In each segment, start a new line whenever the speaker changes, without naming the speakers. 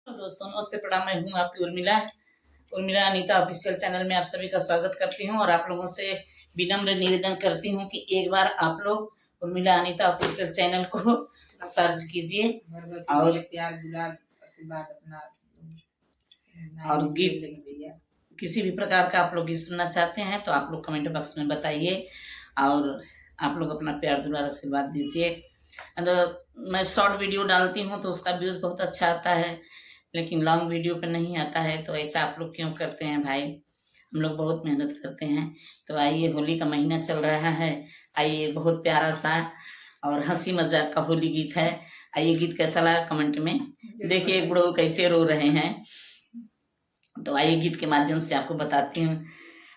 दोस्तों नमस्ते, प्रणाम। मैं हूं आपकी उर्मिला, उर्मिला अनीता ऑफिशियल चैनल में आप सभी का स्वागत करती हूं और आप लोगों से विनम्र निवेदन करती हूं कि एक बार आप लोग उर्मिला अनीता ऑफिशियल चैनल को सर्च कीजिए और
प्यार दुलार आशीर्वाद अपना
और गीत किसी भी प्रकार का आप लोग गीत सुनना चाहते हैं तो आप लोग कमेंट बॉक्स में बताइए और आप लोग अपना प्यार दुलार आशीर्वाद दीजिए। अगर मैं शॉर्ट वीडियो डालती हूँ तो उसका व्यूज़ बहुत अच्छा आता है, लेकिन लॉन्ग वीडियो पे नहीं आता है। तो ऐसा आप लोग क्यों करते हैं भाई? हम लोग बहुत मेहनत करते हैं। तो आइए, होली का महीना चल रहा है, आइए बहुत प्यारा सा और हंसी मजाक का होली गीत है। आइए, गीत कैसा लगा कमेंट में। देखिए एक बुढ़ऊ कैसे रो रहे हैं। तो आइए गीत के माध्यम से आपको बताती हूँ।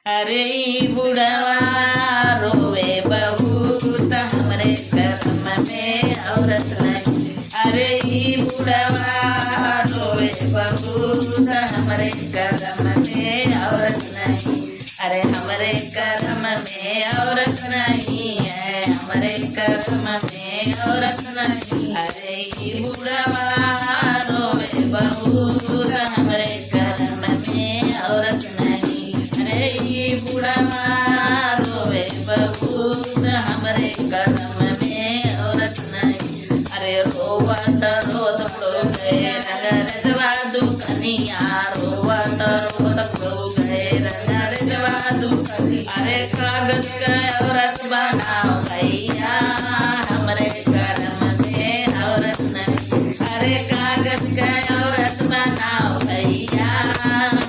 अरे ई बुढ़वा रोवे बहुत, हमरे कर्म में औरत नहीं। अरे ई बुढ़वा रोवे बहुत, हमरे कर्म में औरत नहीं। अरे हमरे कर्म में औरत नहीं है, हमरे कर्म में औरत नहीं। अरे ई बुढ़वा रोवे बहुत, हमरे कर्म में औरत नहीं। अरे ई बुढ़वा रोवे बहुत, हमरे कर्म में औरत नहीं। अरे रोवत रोत बुढ़ो गए रंगरजवा दुकनिया, रोवत रोत बुढ़ो गए रंगरजवा दुकनिया। अरे कागज का औरत बनाओ भैया, हमरे कर्म में औरत नहीं। अरे कागज का औरत बनाओ भैया,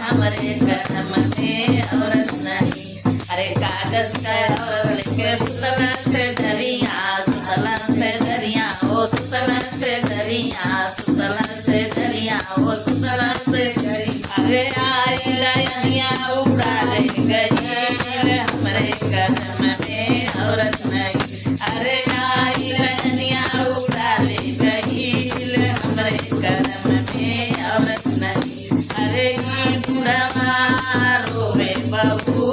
हमरे कर्म में औरत नहीं। अरे कागज का औरत लेके सुतला से दरिया, सुतला से दरिया, ओ सुतला से दरिया, सुतला से दरिया, ओ सुतला से दरिया। अरे आई लयनिया उड़ा ले गई, हमरे कर्म में औरत नहीं। अरे आई लयनिया उड़ा ले गई, हमरे कर्म में औरत नहीं। अरे ई बुढ़वा रोवे बहू,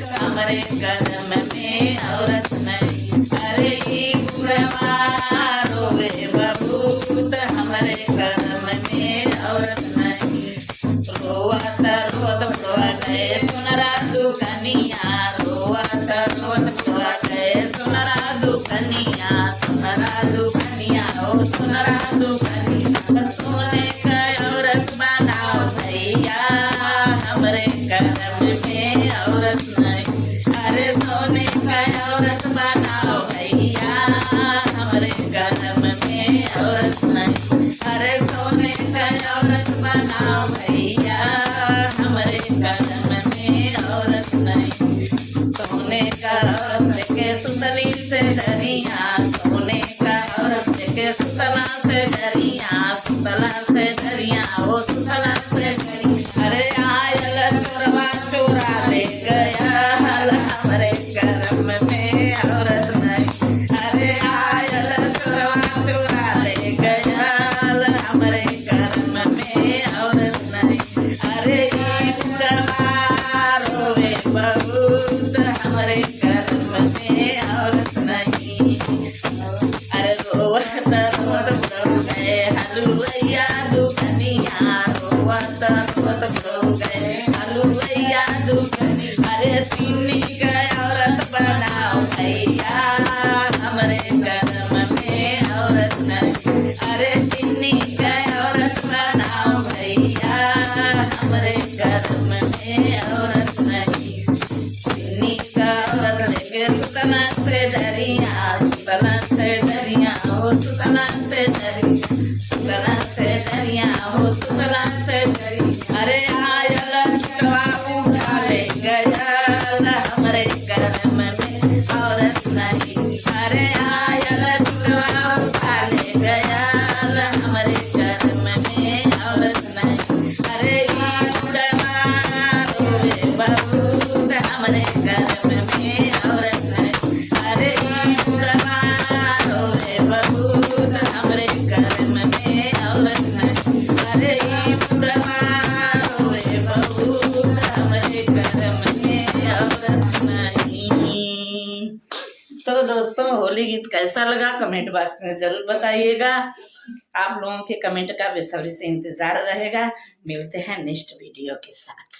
हमरे कर्म में औरत नहीं। अरे ई बुढ़वा रोवे बहुत, हमरे कर्म में औरत नहीं। रोवत रोवत बुढ़वा गए सुनरा दुकनिया, रोवत रोवत बुढ़वा गए सुनरा दुकनिया, सुनरा दुकनिया, ओ सुनरा दुकनिया। सोने का औरत बनाओ भैया, हमरे कर्म में औरत नहीं। अरे सोने का औरत बनाओ भैया, हमरे कर्म में औरत नहीं। अरे सोने का औरत बनाओ भैया, हमरे कर्म में औरत नहीं। सोने का औरत लेके सुतली से दरिया, सोने का औरत लेके सुतला से दरिया, सुतला से दरिया, ओ सुतला से दरिया। अरे आयल चोरवा चोरा ले गया, हमरे कर्म में औरत नहीं। अरे आयल चोरवा चोरा ले गया, हमरे कर्म में औरत नहीं। अरे ई बुढ़वा रोवे बहुत, हमरे कर्म में औरत नहीं। अरे रोवत रोवत बुढ़ऊ गए हलुवैया दुकनिया, रोवत रोवत बुढ़ऊ गए हलुवैया दुकनिया। अरे चीनी का औरत बनाओ भैया, हमरे कर्म में औरत नहीं। अरे चीनी का औरत बनाओ भैया, हमरे कर्म में औरत नहीं। चीनी का औरत लेके सुतना से दरिया, सुतना से दरिया, ओ सुतना से दरिया, सुतना से दरिया, ओ सुतना से दरिया। अरे आयल चोरवा उठा ले गया, हमरे कर्म में औरत नहीं। अरे आयल चोरवा उठा ले गया, हमरे कर्म में औरत नहीं। अरे ई बुढ़वा रोवे बहुत, हमरे कर्म में औरत नहीं। अरे ई बुढ़वा रोवे बहुत, हमरे कर्म में औरत नहीं। अरे ई बुढ़वा रोवे बहुत, हमरे कर्म में औरत नहीं। तो दोस्तों, होली गीत कैसा लगा कमेंट बॉक्स में जरूर बताइएगा। आप लोगों के कमेंट का बेसब्री से इंतज़ार रहेगा। मिलते हैं नेक्स्ट वीडियो के साथ।